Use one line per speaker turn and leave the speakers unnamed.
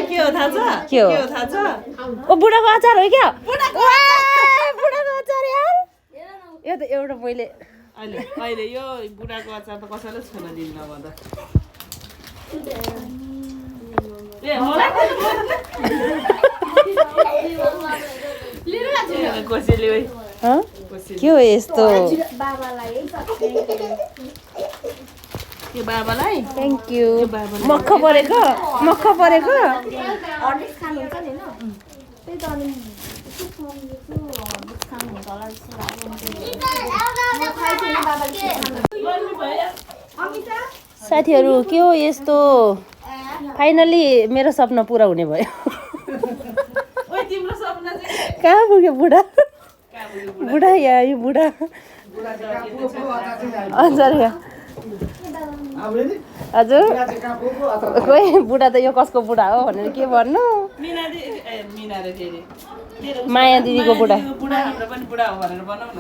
के हो थाहा छ
के हो
थाहा छ
ओ बुढाको अचार हो क्या बुढाको अचार यार यो त एउटा मैले
अहिले यो बुढाको अचार त कसैले छुन दिन्न म त
के हो यस्तो
बाबालाई
थ्याङ्क यू मक्ख परेको साथीहरू के हो यस्तो फाइनली मेरो सपना पुरा हुने भयो कहाँ पुग्यो बुढा यहाँ यो बुढा हजुर हजुर खोइ बुढा त यो कसको बुढा हो भनेर के भन्नु माया दिदीको बुढा
हाम्रो पनि बुढा हो भनेर भनौँ न